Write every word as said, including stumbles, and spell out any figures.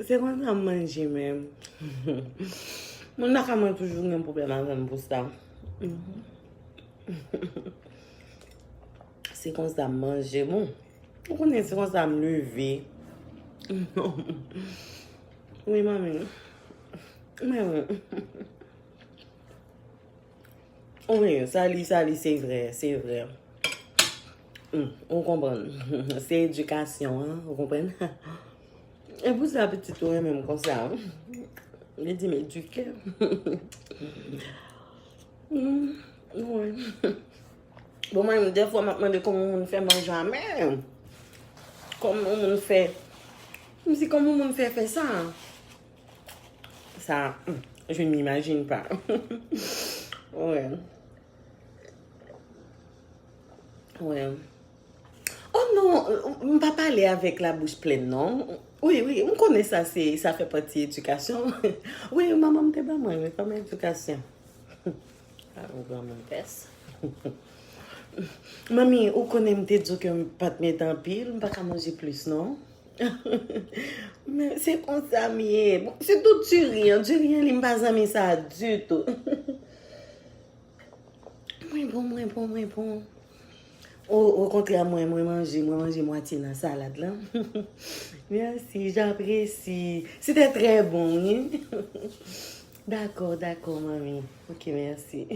Se konsa m manje menm. Moun nan ka mwen toujou gen pwoblèm avè m pou sa. Se konsa m manje. Bon, ou konnen se konsa m leve. Wi, manmi. Mwen, wi. Wi, sa li, sa li, se vre, se vre. Hmm, ou konprann. Se edikasyon, an, ou konprann? E pou sa pitit ou renmen m konsa. Li di m edike. Hmm, wi. Bon, mwen, dèfwa, m ap mande kòman moun fè manje a men. Kòman moun fè. M di kòman moun fè fè sa. Sa, hmm, je ne m'imagine pas. Wi. Wi. Oh non, m pa pale avèk la bouch plèn, non. Wi, wi, m konnen sa, se, sa fè pati edikasyon. Wi, manman m te ban mwen, wi, kòm edikasyon. Ah, ou granmoun pès. Manmi, ou konnen m te di w ke m pa t mete anpil, m pa ka manje plis, non. Men se konsa m ye. Bon, sitou diri an, diri an, li m pa zanmi sa ditou. Mwen bon, mwen bon, mwen bon. O, okontrè, mwen, mwen manje, mwen manje mwatye nan salad lan. Mèsi, j'apprécie. C'était très bon, wi. Dakò, dakò, manmi. Ok, mèsi.